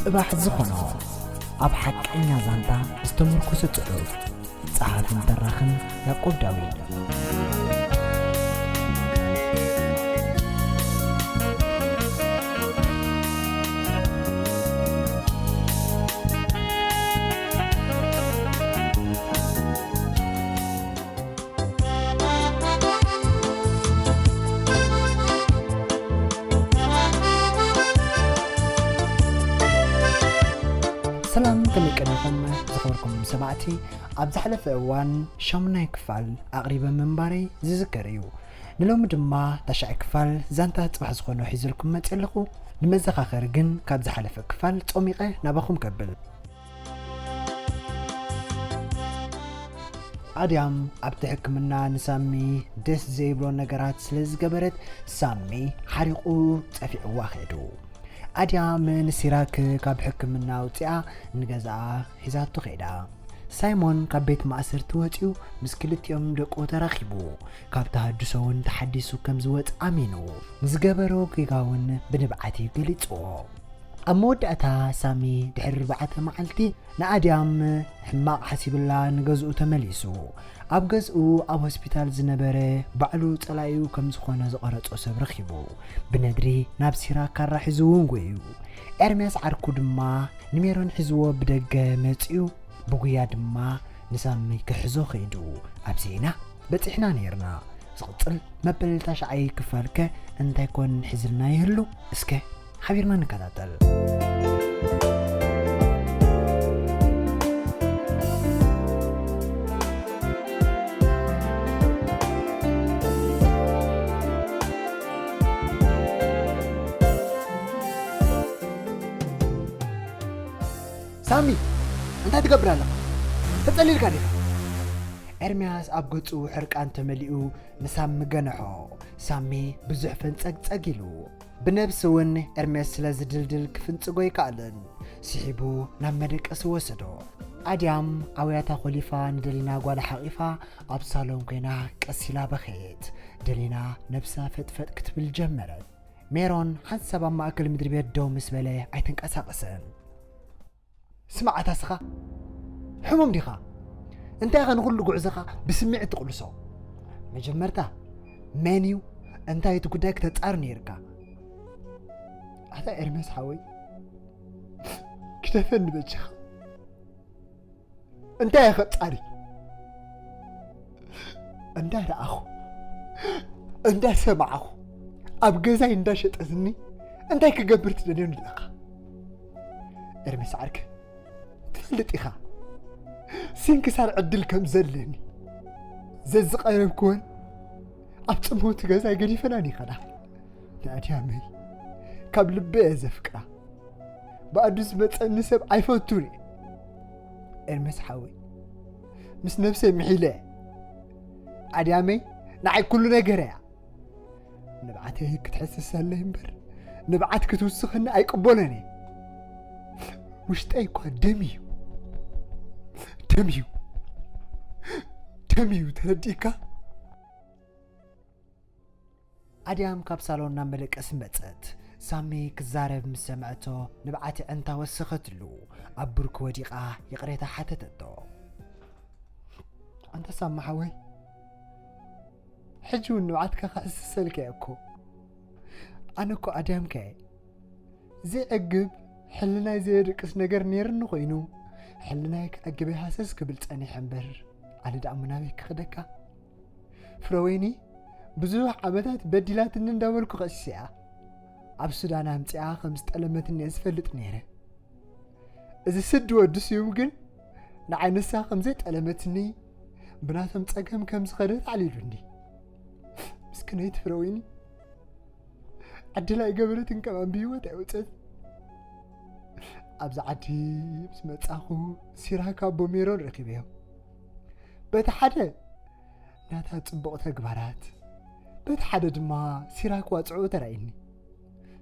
እባሕ ዝኾኖ፣ ኣብ ሓቀኛ ዛንታ ዝተመርኮሰ ጽሑፍ። ጸሓፍን ተራኽን ያዕቆብ ዳዊት። ሰላም፣ ከመይ ቀኒኹም ዝኸበርኩም ሰማዕቲ? ኣብ ዝሓለፈ እዋን ሻሙናይ ክፋል ኣቕሪበ ምንባረይ ዝዝከር እዩ። ንሎሚ ድማ ታሽዓይ ክፋል ዛንታ ጽባሕ ዝኾኖ ሒዘልኩም መጽእ ኣለኹ። ንመዘኻኸሪ ግን ካብ ዝሓለፈ ክፋል ጾሚቐ ናባኹም ከብል። ኣድያም ኣብቲ ሕክምና ንሳሚ ደስ ዘይብሎ ነገራት ስለ ዝገበረት ሳሚ ሓሪቑ ጸፊዕዋ ኸይዱ። ኣድያም ንሲራክ ካብ ሕክምና ኣውጺኣ ንገዛኣ ሒዛቶ ኸይዳ። ሳይሞን ካብ ቤት ማእሰርቲ ወጺኡ ምስ ክልቲኦም ደቁ ተራኺቡ፣ ካብ ተሃድሶ እውን ተሓዲሱ ከም ዝወጽእ ኣሚኑ። ንዝገበሮ ጌጋ እውን ብንብዓት እዩ ገሊጽዎ። ኣብ መወዳእታ ሳሚ ድሕሪ ኣርባዕተ መዓልቲ ንኣድያም ሕማቕ ሓሲብላ ንገዝኡ ተመሊሱ። ኣብ ገዝኡ ኣብ ሆስፒታል ዝነበረ ባዕሉ ጸላኢኡ ከም ዝኾነ ዝቐረጾ ሰብ ረኺቡ። ብነድሪ ናብ ሲራክ ካራ ሒዙ እውን ጎዩ። ኤርምያስ ዓርኩ ድማ ንሜሮን ሒዝዎ ብደገ መጺኡ፣ ብጉያ ድማ ንሳሚ ክሕዞ ኸይዱ። ኣብዚ ኢና በጺሕና ነይርና። ዝቕጽል መበል ታሽዓይ ክፋልከ እንታይ ኮን ሒዝልና ይህሉ? እስከ ሓቢርና ንከታተል። ሳሚ፣ እንታይ ትገብር ኣለኻ? ተጸሊልካ ዲኻ? ኤርምያስ ኣብ ገጹ ሕርቃን ተመሊኡ ንሳሚ ገነሖ። ሳሚ ብዙሕ ፈንጸግጸግ ኢሉ። ብነብሲ እውን ኤርምያስ ስለ ዝድልድል ክፍንጽጎ ኣይከኣለን። ስሒቡ ናብ መደቀሲ ወሰዶ። ኣድያም ኣውያታ ኮሊፋ ንደሊና ጓላ ሓቒፋ ኣብ ሳሎን ኮይና ቀስ ኢላ በኸየት። ደሊና ነብሳ ፈጥፈጥ ክትብል ጀመረት። ሜሮን ሓንሳብ ኣብ ማእከል ምድሪ ቤት ደው ምስ በለ ኣይተንቀሳቐሰን። ስማዕ ኣታ ስኻ ሕሙም ዲኻ? እንታይ ኢኻ ንኹሉ ጉዕዞኻ ብስምዒት ትቕልሶ? መጀመርታ መን እዩ? እንታይ እቲ ጉዳይ ክተጻሪ ነይርካ? ኣታ ኤርምያስ ሓወይ፣ ግደፈኒ በጃኻ። እንታይ እየ ከጻሪ? እንዳረኣኹ እንዳሰማዕኹ ኣብ ገዛይ እንዳሸጠትኒ እንታይ ክገብር ትደልዮ ኣለኻ? ኤርምያስ ዓርከይ፣ ትፈልጥ ኢኻ ስንክሳር ዕድል ከም ዘለኒ። ዘዝቐረብክወን ኣብ ጽምውቲ ገዛይ ገዲፈናን ይኸዳ። ንኣድያመይ ካብ ልበ እየ ዘፍቅራ። ባዕዱ ዝመጸኒ ሰብ ኣይፈቱን እየ። ኤርምያስ ሓወይ፣ ምስ ነብሰይ ምሒለ እየ። ኣድያመይ ንዓይ ኩሉ ነገር እያ። ንብዓተይ ክትሕስሰለይ እምበር ንብዓት ክትውስኸኒ ኣይቅበሎን እየ። ውሽጠይ እኳ ደም እዩ። ደም እዩ። ደም እዩ። ተረዲእካ? ኣድያም ካብ ሳሎን ናብ መደቀሲ መጸት። ሳሚ ክዛረብ ምስ ሰምዐቶ ንብዓት ኣዒንታ ወሰኸትሉ። ኣብ ብርኩ ወዲቓ ይቕሬታ ሓተተቶ። ኣንታ ሳሚ ሓወይ፣ ሕጂ እውን ንብዓትካ ክሕስሰልካ እየ እኮ። ኣነ እኮ ኣድያምካ እየ። ዘይዕግብ ሕልናይ ዘየድቅስ ነገር ነይርኒ ኮይኑ፣ ሕልናይ ክዕግበይ ሃሰስ ክብል ጸኒሐ እምበር፣ ኣነ ደኣ እሞ ናበይ ክኽደካ? ፍረወይኒ ብዙሕ ዓመታት በዲላትኒ እንዳበልኩ ከሲሰያ፣ ኣብ ሱዳን ኣምጺኣ ከም ዝጠለመትኒ እየ ዝፈልጥ ነይረ። እዚ ስዲ ወዲ ስዩም ግን ንዓይ ንሳ ከም ዘይጠለመትኒ፣ ብናቶም ጸገም ከም ዝኸደት ኣዕሊሉኒ። ምስክነይቲ ፍረወይኒ ዕድል ኣይገበረትን ከማን ብህይወት ኣይወጸት። ኣብዚ ዓዲ ምስ መጻኹ ሲራክ ኣቦ ሜሮን ረኺበዮ። በቲ ሓደ ናታ ጽቡቕ ተግባራት፣ በቲ ሓደ ድማ ሲራክ ዋጽዕኡ ተራእዩኒ።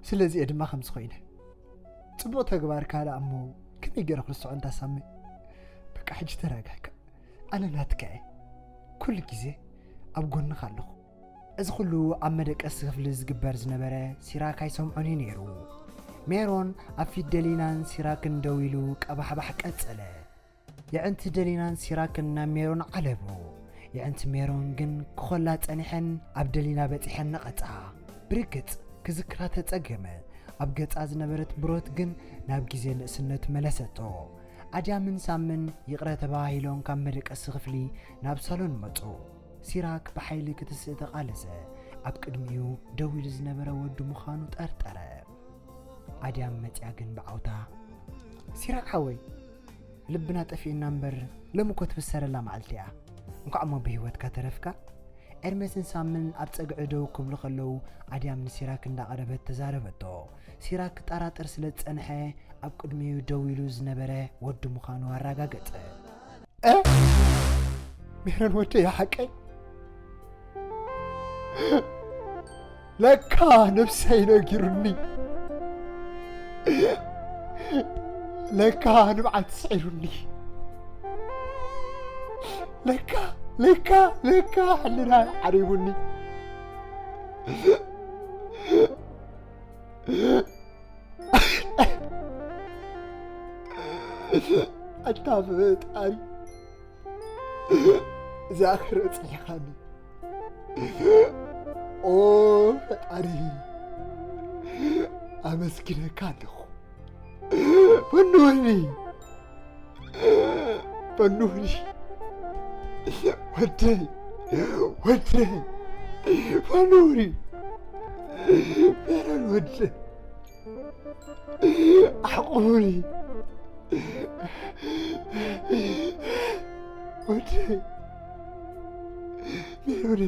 ስለዚ እየ ድማ ከምዚ ኮይነ። ጽቡቕ ተግባርካ ደኣ እሞ ከመይ ገይረ ክርስዖ እንታ ሳሚ? በቃ ሕጂ ተረጋጋ። ኣነ ናትካ እየ። ኩሉ ግዜ ኣብ ጎንኻ ኣለኹ። እዚ ኩሉ ኣብ መደቀሲ ክፍሊ ዝግበር ዝነበረ ሲራክ ኣይሰምዖን እዩ ነይሩ። ሜሮን ኣብ ፊት ደሊናን ሲራክን ደው ኢሉ ቀባሕባሕ ቀጸለ። የዕንቲ ደሊናን ሲራክን ናብ ሜሮን ዓለቡ። የዕንቲ ሜሮን ግን ክኾላ ጸኒሐን ኣብ ደሊና በጺሐን ነቐጻ። ብርግጽ ክዝክራ ተጸገመ። ኣብ ገጻ ዝነበረት ብሮት ግን ናብ ግዜ ንእስነቱ መለሰቶ። ኣድያምን ሳምን ይቕረ ተባሂሎም ካብ መደቀሲ ክፍሊ ናብ ሳሎን መጹ። ሲራክ ብሓይሊ ክትስእ ተቓለሰ። ኣብ ቅድሚኡ ደው ኢሉ ዝነበረ ወዱ ምዃኑ ጠርጠረ። ኣድያም መጽያ ግን ብዓውታ፣ "ሲራክ ሓወይ፣ ልብና ጠፊእና እምበር፣ ሎሚ እኮ ትብሰረላ መዓልቲ እያ። እንኳዕ እሞ ብህይወትካ ተረፍካ።" ኤርሜስን ሳምን ኣብ ጸግዒ ደው ክብሉ ከለዉ፣ ኣድያም ንሲራክ እንዳቐረበት ተዛረበቶ። ሲራክ ክጠራጠር ስለ ዝጸንሐ፣ ኣብ ቅድሚኡ ደው ኢሉ ዝነበረ ወዱ ምዃኑ ኣረጋገጸ። "እ? ሜሮን ወደይ ሓቀይ? ለካ ነብሰይ ነጊሩኒ። ለካ ንብዓት ስዒሩኒ። ለካ፣ ለካ፣ ለካ ሕልናይ ዓሪቡኒ። ኣታ ፈጣሪ፣ እዛ ክርኢ ጸኒሕካኒ። ኦ ፈጣሪ፣ ኣመስግነካ ኣለኹ። ፈንወኒ፣ ፈንወኒ፣ ወደይ፣ ወደይ፣ ፈንወኒ፣ ሜሮን ወደይ፣ ኣሕቁፉኒ፣ ወደይ፣ ሜሮን፣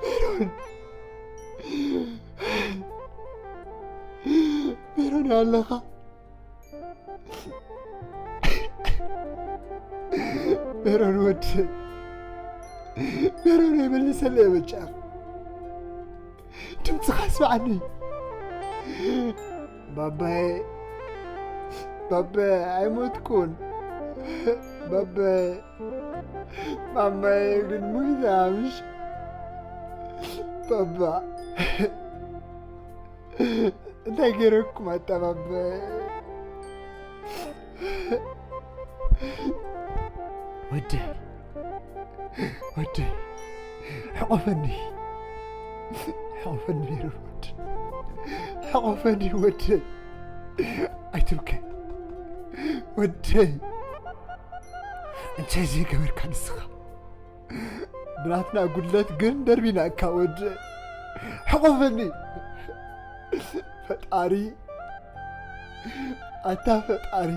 ሜሮን፣ ሜሮን ኣለኻ?" ሜሮን ወደይ፣ ሜሮን ይመልሰለይ በጃኻ። ድምፅኻ ስምዓኒ። ባባየ፣ ባባየ፣ ኣይሞትኩን። ባባየ፣ ማማየ ግን ሞይታ ምሽ? ባባ፣ እንታይ ገይረኩም ኣጣባበ? ወደይ፣ ወደይ፣ ሕቆፈኒ፣ ሕቆፈኒ ሜሮን ወደይ፣ ሕቆፈኒ ወደይ፣ ኣይትብከ ወደይ፣ እንታይ ዘይገበርካ ንስኻ? ብናትና ጉድለት ግን ደርቢናካ ወደይ። ሕቆፈኒ ፈጣሪ፣ ኣታ ፈጣሪ፣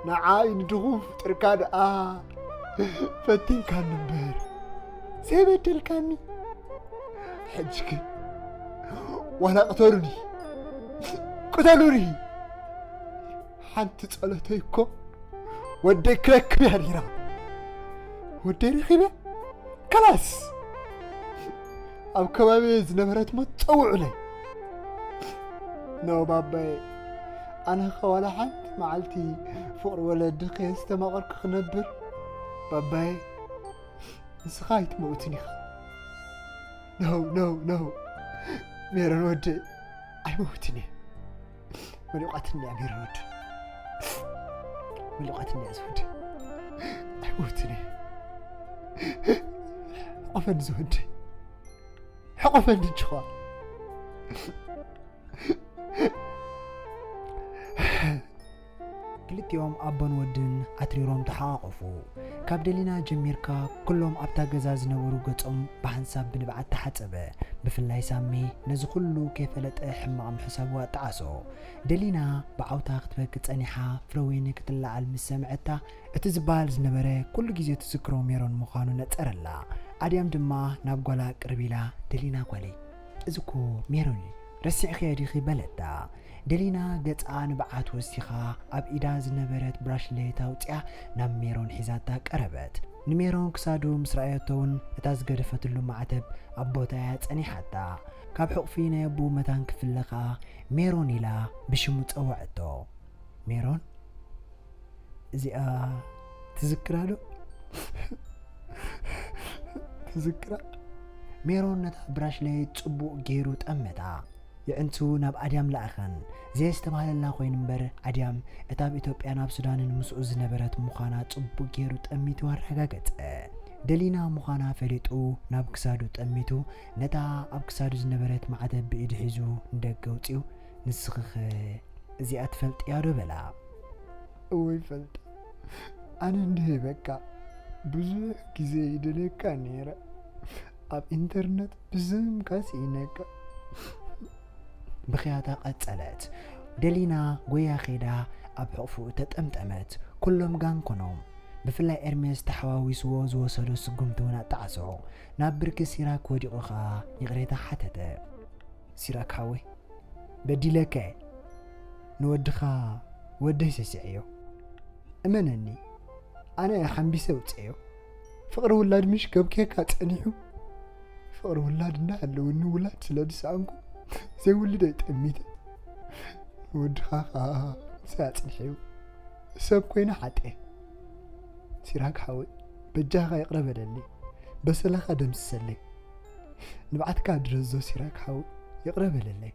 ንዓይ ንድኹም ፍጥርካ ደኣ ፈቲንካኒ እምበር ዘይበደልካኒ። ሕጂ ግን ዋላ ቅተሉኒ፣ ቅተሉኒ። ሓንቲ ጸሎተይ እኮ ወደይ ክረክብ እያ ነይራ። ወደይ ረኺበ፣ ከላስ ኣብ ከባቢ ዝነበረት ሞት ጸውዑለይ። ኖ ባባየ፣ ኣነ ኸ ዋላ ሓንቲ መዓልቲ ፍቕሪ ወለዲ ከየስተማቐርኩ ክነብር? ባባየ፣ ንስኻ ኣይትመውትን ኢኻ። ኖ፣ ኖ፣ ኖ። ሜሮን ወደይ፣ ኣይመውትን እየ። መሊቋትኒ እያ ሜሮን ወደይ። መሊቋትኒ እያ ዝወደይ። ኣይመውትን እየ። ሕቆፈኒ ዝወደይ። ሕቆፈኒ እንጂ ኸኣ። ክልቲኦም ኣቦን ወድን ኣትሪሮም ተሓቋቖፉ። ካብ ደሊና ጀሚርካ፣ ኩሎም ኣብታ ገዛ ዝነበሩ ገጾም ብሓንሳብ ብንብዓት ተሓጸበ። ብፍላይ ሳሚ ነዚ ኩሉ ከይፈለጠ ሕማቕ ምሕሳቡ ኣጠዓሶ። ደሊና ብዓውታ ክትበኪ ጸኒሓ፣ ፍረወይኒ ክትለዓል ምስ ሰምዐታ፣ እቲ ዝበሃል ዝነበረ ኩሉ ግዜ ትዝክሮ ሜሮን ምዃኑ ነጸረላ። ኣድያም ድማ ናብ ጓላ ቅርብ ኢላ፣ "ደሊና ጓለይ፣ እዚ እኮ ሜሮን እዩ፣ ረሲዕክዮ ዲኺ?" በለታ። ደሊና ገጻ ንብዓት ወሲኻ ኣብ ኢዳ ዝነበረት ብራሽሌት ኣውጺኣ ናብ ሜሮን ሒዛታ ቀረበት። ንሜሮን ክሳዱ ምስ ረኣየቶ እውን እታ ዝገደፈትሉ ማዕተብ ኣብ ቦታኣ ጸኒሓታ። ካብ ሕቑፊ ናይ ኣቦኡ መታን ክፍለ ከኣ ሜሮን ኢላ ብሽሙ ጸወዐቶ። "ሜሮን፣ እዚኣ ትዝክራ ዶ? ትዝክራ?" ሜሮን ነታ ብራሽሌት ጽቡቕ ገይሩ ጠመታ። የዕንቱ ናብ ኣድያም ለኣኸን። ዘየስተባህለላ ኮይኑ እምበር፣ ኣድያም እታ ኣብ ኢትዮጵያን ኣብ ሱዳንን ምስኡ ዝነበረት ምዃና ጽቡቕ ገይሩ ጠሚቱ ኣረጋገጸ። ደሊና ምዃና ፈሊጡ ናብ ክሳዱ ጠሚቱ፣ ነታ ኣብ ክሳዱ ዝነበረት ማዕተብ ብኢዱ ሒዙ ንደገ ኣውጺኡ፣ "ንስኺኸ እዚኣ ትፈልጥያ ዶ?" በላ። "እወ ይፈልጣ። ኣነ እንድየ በቃ ብዙሕ ግዜ ይደልየካ ነይረ። ኣብ ኢንተርነት ብስምካ ስኢነካ." ብኽያታ ቀጸለት። ደሊና ጎያ ኸይዳ ኣብ ሕቕፍኡ ተጠምጠመት። ኩሎም ጋን ኮኖም። ብፍላይ ኤርሜስ ተሓዋዊስዎ ዝወሰዶ ስጉምቲ እውን ኣጣዕሶ። ናብ ብርኪ ሲራክ ወዲቑ ኸኣ ይቕሬታ ሓተተ። "ሲራክ ሓወይ፣ በዲለካ እየ። ንወድኻ ወደይ ሰሲዐዮ። እመነኒ፣ ኣነ እየ ሓምቢሰ ኣውፅኤዮ። ፍቕሪ ውላድ ምሽ ከብክየካ ጸኒሑ? ፍቕሪ ውላድ እንዳሃለወኒ ውላድ ስለ ዝሰኣንኩ ዘይውልድ እየ ጠሚተ። ንወድኻ ኸኣ ምሳይ ኣጽንሐዮ። ሰብ ኮይነ ሓጥኤ። ሲራክ ሓወይ፣ በጃኻ ይቕረ በለለይ። በሰላኻ ደምስሰለይ። ንብዓትካ ድረዞ ሲራክ ሓወይ፣ ይቕረ በለለይ."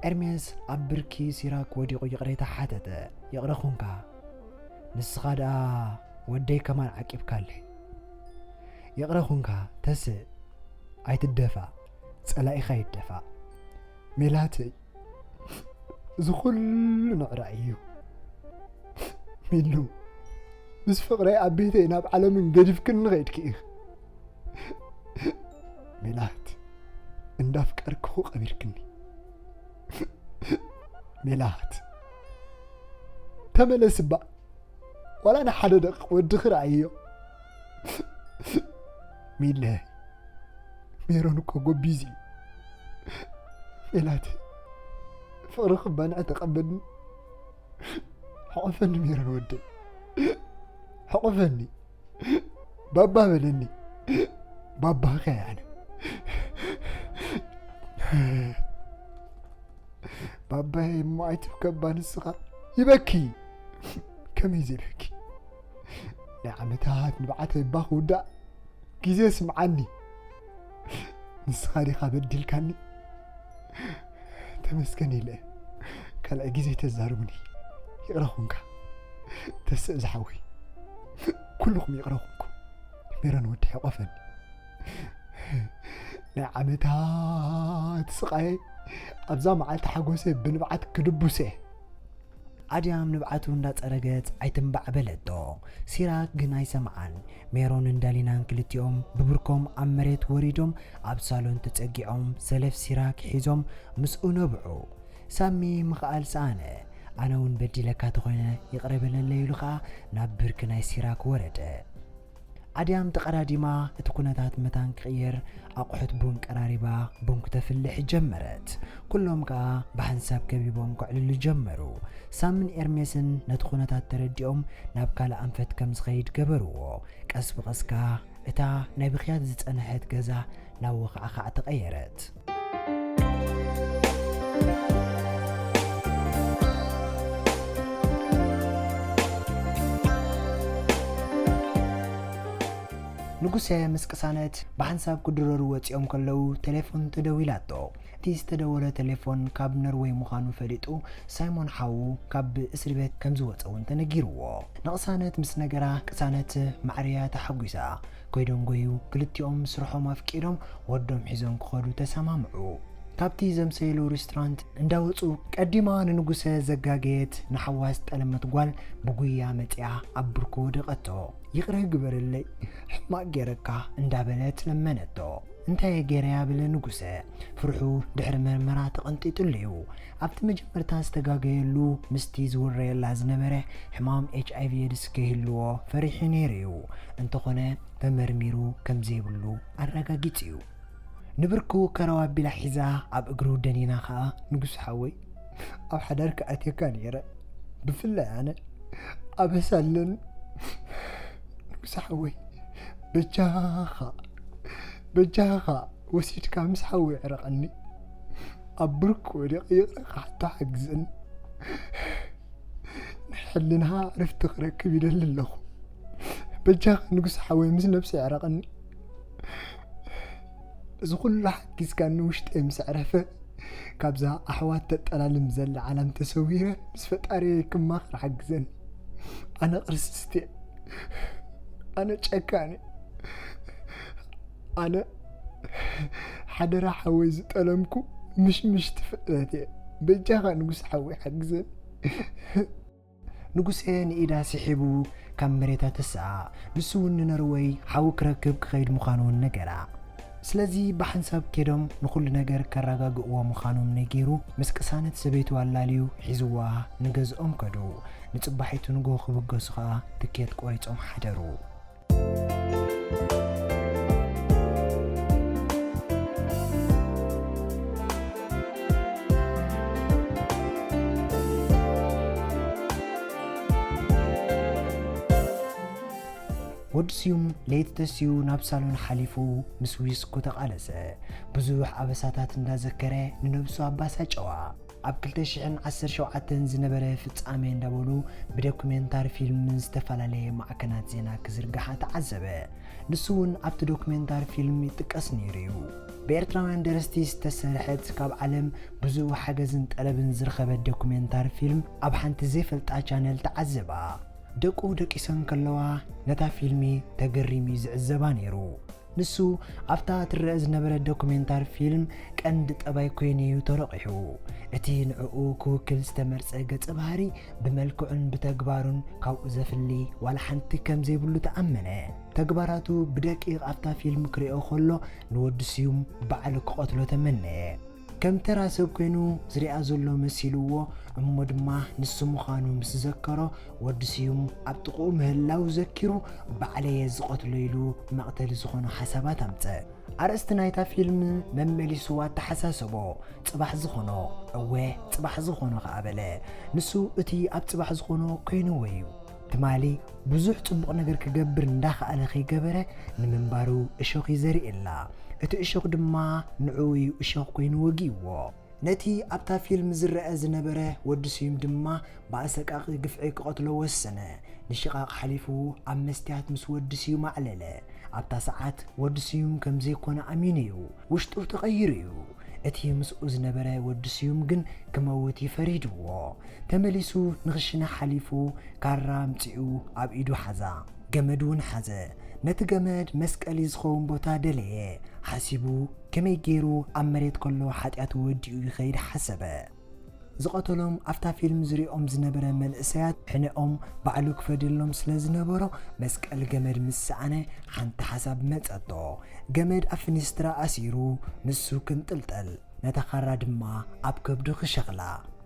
ኤርሜስ ኣብ ብርኪ ሲራክ ወዲቑ ይቕሬታ ሓተተ። "ይቕረ ኹንካ። ንስኻ ደኣ ወደይ ከማን ዓቂብካለይ። ይቕረ ኹንካ፣ ተስእ፣ ኣይትደፋእ፣ ጸላኢኻ ይደፋእ። ሜላተይ፣ እዚ ኩሉ ንዕራይ እዩ። ሚሉ፣ ምስ ፍቕረይ ኣብ ቤተይ ናብ ዓለምን ገዲፍክኒ ኸይድኪ ኢኺ። ሜላት፣ እንዳፍቀርክኹ ቀቢርክኒ። ሜላት፣ ተመለስ እባ፣ ዋላ ንሓደ ደቂቕ ወድኺ ረኣይዮ። ሚለ፣ ሜሮን እኮ ጎቢዝ እዩ። ሜላት፣ ፍቕርኺ ባንዕ ተቐበልኒ። ሕቆፈኒ ሜሮን ወደይ፣ ሕቆፈኒ። ባባ በለኒ። ባባኺ ኣነ። ባባይ እሞ ኣይትብከባ ንስኻ። ይበኪ። ከመይ ዘይበኪ? ናይ ዓመታት ንብዓተይ እባ ክውዳእ ግዜ ስምዓኒ። ንስኻ ዲኻ በዲልካኒ? ተመስገን ኢለ ካልኣይ ግዜ ተዛርቡኒ። ይቕረ ኹንካ። ተስእ ዝሓወይ። ኩልኹም ይቕረ ኹንኩም። ሜሮን ወዲ ሕቆፈኒ። ናይ ዓመታት ስቓየ ኣብዛ መዓልቲ ሓጎሰ ብንብዓት ክድቡሰ። ኣድያም ንብዓቱ እንዳጸረገት ኣይትንባዕ በለቶ። ሲራክ ግን ኣይሰምዓን። ሜሮንን ዳሊናን ክልቲኦም ብብርኮም ኣብ መሬት ወሪዶም ኣብ ሳሎን ተጸጊዖም ሰለፍ ሲራክ ሒዞም ምስኡ ነብዑ። ሳሚ ምኽኣል ሰኣነ። ኣነ እውን በዲለካ ተኾይነ ይቕረ በለለይ ኢሉ ኸኣ ናብ ብርኪ ናይ ሲራክ ወረደ። ኣድያም ተቐዳዲማ እቲ ኩነታት መታን ክቕየር ኣቑሑት ቡን ቀራሪባ ቡን ክተፍልሕ ጀመረት። ኩሎም ከኣ ብሓንሳብ ከቢቦም ከዕልሉ ጀመሩ። ሳምን ኤርሜስን ነቲ ኩነታት ተረዲኦም ናብ ካልእ ኣንፈት ከም ዝኸይድ ገበርዎ። ቀስ ብቐስ ከኣ እታ ናይ ብኽያት ዝጸንሐት ገዛ ናብ ወኻዕኻዕ ተቐየረት። ንጉሰ ምስ ቅሳነት ብሓንሳብ ክድረሩ ወጺኦም ከለዉ ቴሌፎን ተደዊላቶ። እቲ ዝተደወለ ቴሌፎን ካብ ኖርወይ ምዃኑ ፈሊጡ ሳይሞን ሓዉ ካብ እስሪ ቤት ከም ዝወጸ እውን ተነጊርዎ። ንቅሳነት ምስ ነገራ ቅሳነት ማዕርያ ተሓጒሳ። ኮይዶም ጎዩ ክልቲኦም ስርሖም ኣፍቂዶም ወዶም ሒዞም ክኸዱ ተሰማምዑ። ካብቲ ዘምሰይሉ ሬስቶራንት እንዳወጹ ቀዲማ ንንጉሰ ዘጋገየት ንሓዋ ዝጠለመት ጓል ብጉያ መጺኣ ኣብ ብርኩ ወደቐቶ። "ይቕረ ግበረለይ፣ ሕማቕ ገይረካ" እንዳበለት ለመነቶ። "እንታይ እየ ገይረያ?" በለ ንጉሰ። ፍርሑ ድሕሪ መርመራ ተቐንጢጡሉ እዩ። ኣብቲ መጀመርታ ዝተጋገየሉ ምስቲ ዝውረየላ ዝነበረ ሕማም ኤች ኣይ ቪ ኤድስ ከይህልዎ ፈሪሑ ነይሩ እዩ። እንተኾነ ተመርሚሩ ከም ዘይብሉ ኣረጋጊጹ እዩ። ንብርኩ ከረው ኣቢላ ሒዛ ኣብ እግሩ ደኒና ኸኣ፣ "ንጉስ ሓወይ፣ ኣብ ሓዳር ክኣትየካ ነይረ። ብፍላይ ኣነ ኣበሳ ኣለኒ። ንጉስ ሓወይ፣ በጃኻ፣ በጃኻ ወሲድካ ምስ ሓወይ ዕረቐኒ። ኣብ ብርኩ ወዲቐ ይቕረ ክሓቶ ሓግዘኒ። ናይ ሕልናኻ ዕረፍቲ ክረክብ ይደሊ ኣለኹ። በጃኻ ንጉስ ሓወይ ምስ ነብሰይ ዕረቐኒ። እዚ ኩሉ ሓጊዝካኒ ውሽጠይ ምስ ዕረፈ፣ ካብዛ ኣሕዋት ተጠላልም ዘላ ዓለም ተሰዊረ ምስ ፈጣሪ ክማኽር ሓግዘኒ። ኣነ ቅርስስቲ እየ። ኣነ ጨካን እየ። ኣነ ሓደራ ሓወይ ዝጠለምኩ ምሽምሽቲ ፍጥረት እየ። በጃኻ ንጉስ ሓወይ ሓግዘኒ። ንጉሴ ንኢዳ ስሒቡ ካብ መሬታ ተስኣ። ንሱ እውን ንነርወይ ሓዊ ክረክብ ክኸይድ ምዃኑ እውን ነገራ። ስለዚ ብሓንሳብ ኬዶም ንኹሉ ነገር ከረጋግእዎ ምዃኖም ነጊሩ፣ ምስ ቅሳነት ሰበይቱ ኣላልዩ ሒዝዋ ንገዝኦም ከዱ። ንጽባሒቱ ንግሆ ክብገሱ ኸኣ ትኬት ቆሪጾም ሓደሩ። ወዲ ስዩም ለይቲ ተሲኡ ናብ ሳሎን ሓሊፉ ምስ ዊስኮ ተቓለሰ። ብዙሕ ኣበሳታት እንዳዘከረ ንነብሱ ኣባሳጨዋ። ኣብ ክልተ ሽሕን ዓሰርተ ሸውዓተን ዝነበረ ፍጻሜ እንዳበሉ ብዶኩሜንታሪ ፊልም ዝተፈላለየ ማዕከናት ዜና ክዝርግሓ ተዓዘበ። ንሱ እውን ኣብቲ ዶኩሜንታሪ ፊልም ይጥቀስ ነይሩ እዩ። ብኤርትራውያን ደረስቲ ዝተሰርሐት ካብ ዓለም ብዙሕ ሓገዝን ጠለብን ዝረኸበት ዶኩሜንታሪ ፊልም ኣብ ሓንቲ ዘይፈልጣ ቻነል ተዓዘባ። ደቁ ደቂሰን ከለዋ ነታ ፊልሚ ተገሪሙ እዩ ዝዕዘባ ነይሩ። ንሱ ኣብታ ትረአ ዝነበረት ዶኩሜንታሪ ፊልም ቀንዲ ጠባይ ኮይኑ እዩ ተረቒሑ። እቲ ንዕኡ ክውክል ዝተመርጸ ገጸ ባህሪ ብመልክዑን ብተግባሩን ካብኡ ዘፍሊ ዋላ ሓንቲ ከም ዘይብሉ ተኣመነ። ተግባራቱ ብደቂቕ ኣብታ ፊልም ክርእዮ ከሎ ንወዲ ስዩም ባዕሉ ክቐትሎ ተመነየ። ከም ተራ ሰብ ኮይኑ ዝሪኣ ዘሎ መሲልዎ፣ እሞ ድማ ንሱ ምዃኑ ምስ ዘከሮ፣ ወዲ ስዩም ኣብ ጥቕኡ ምህላው ዘኪሩ፣ ባዕለየ ዝቐትሎ ኢሉ መቕተሊ ዝኾኖ ሓሳባት ኣምጸ። ኣርእስቲ ናይታ ፊልም መመሊሱ ኣተሓሳሰቦ፣ ጽባሕ ዝኾኖ፣ እወ፣ ጽባሕ ዝኾኖ ከኣ በለ። ንሱ እቲ ኣብ ጽባሕ ዝኾኖ ኮይንዎ እዩ። ትማሊ ብዙሕ ጽቡቕ ነገር ክገብር እንዳኸኣለ ከይገበረ ንምንባሩ እሾኽ እዩ ዘርእየላ። እቲ እሾኽ ድማ ንዕኡ እዩ እሾኽ ኮይኑ ወጊእዎ። ነቲ ኣብታ ፊልም ዝረአ ዝነበረ ወዲ ስዩም ድማ ብኣሰቃቒ ግፍዒ ክቐትሎ ወሰነ። ንሽቓቕ ሓሊፉ ኣብ መስትያት ምስ ወዲ ስዩም ኣዕለለ። ኣብታ ሰዓት ወዲ ስዩም ከም ዘይኮነ ኣሚኑ እዩ። ውሽጡ ተቐይሩ እዩ። እቲ ምስኡ ዝነበረ ወዲ ስዩም ግን ክመውት እዩ ፈሪድዎ። ተመሊሱ ንኽሽነ ሓሊፉ ካራ ኣምጺኡ ኣብ ኢዱ ሓዛ። ገመድ እውን ሓዘ። ነቲ ገመድ መስቀሊ ዝኸውን ቦታ ደለየ። ሓሲቡ ከመይ ገይሩ ኣብ መሬት ከሎ ሓጢኣቱ ወዲኡ ይኸይድ ሓሰበ። ዝቐተሎም ኣብታ ፊልም ዝሪኦም ዝነበረ መንእሰያት ሕነኦም ባዕሉ ክፈድሎም ስለ ዝነበሮ መስቀል ገመድ ምስ ሰኣነ ሓንቲ ሓሳብ መጸቶ። ገመድ ኣብ ፍኒስትራ ኣሲሩ ንሱ ክንጥልጠል፣ ነታ ካራ ድማ ኣብ ከብዱ ክሸኽላ።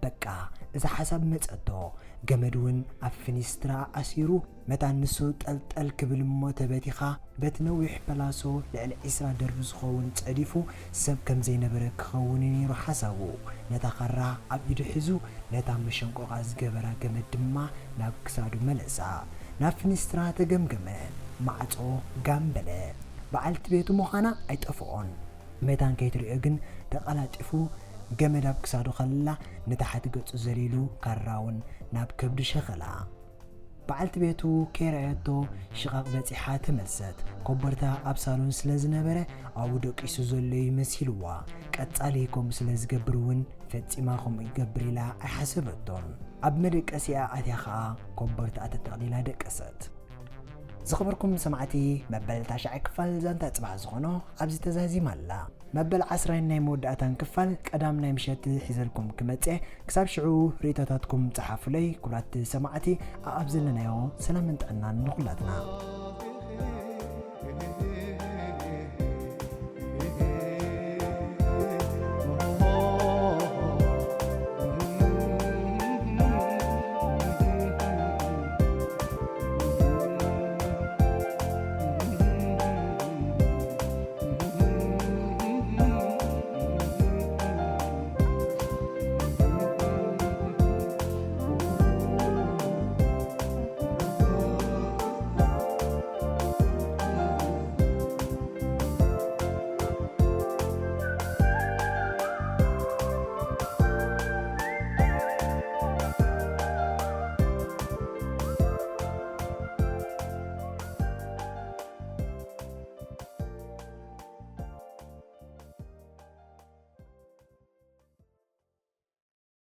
በቃ እዛ ሓሳብ መጸቶ። ገመድ እውን ኣብ ፍኒስትራ ኣሲሩ መታን ንሱ ጠልጠል ክብል እሞ ተበቲኻ በቲ ነዊሕ ፐላሶ ልዕሊ ዒስራ ደርቢ ዝኸውን ጸዲፉ ሰብ ከም ዘይነበረ ክኸውን እዩ ነይሩ ሓሳቡ። ነታ ካራ ኣብ ኢዱ ሒዙ ነታ መሸንቆቓ ዝገበራ ገመድ ድማ ናብ ክሳዱ መለሳ። ናብ ፍኒስትራ ተገምገመ። ማዕጾ ጋም በለ። በዓልቲ ቤቱ ምዃና ኣይጠፍኦን። መታን ከይትርእዮ ግን ተቐላጢፉ ገመድ ኣብ ክሳዱ ከላ ንታሕቲ ገጹ ዘሊሉ ካራውን ናብ ከብዱ ሸኸላ። በዓልቲ ቤቱ ከይረኣየቶ ሽቓቕ በጺሓ ተመልሰት። ኮቦርታ ኣብ ሳሎን ስለ ዝነበረ ኣብኡ ደቂሱ ዘሎ እዩ መሲልዋ። ቀጻሊ ከምኡ ስለ ዝገብር እውን ፈጺማ ከምኡ ይገብር ኢላ ኣይሓሰበቶን። ኣብ መደቀሲኣ ኣትያ ኸኣ ኮቦርታኣ ተጠቕሊላ ደቀሰት። ዝኸበርኩም ሰማዕቲ፣ መበል ታሽዓይ ክፋል ዛንታ ጽባሕ ዝኾኖ ኣብዚ ተዛዚማ ኣላ። መበል ዓስራይን ናይ መወዳእታን ክፋል ቀዳም ናይ ምሸት ሒዘልኩም ክመጽእ። ክሳብ ሽዑ ርእይቶታትኩም ጸሓፉለይ። ክቡራት ሰማዕቲ፣ ኣብ ዘለናዮ ሰላምን ጥዕናን ንኹላትና።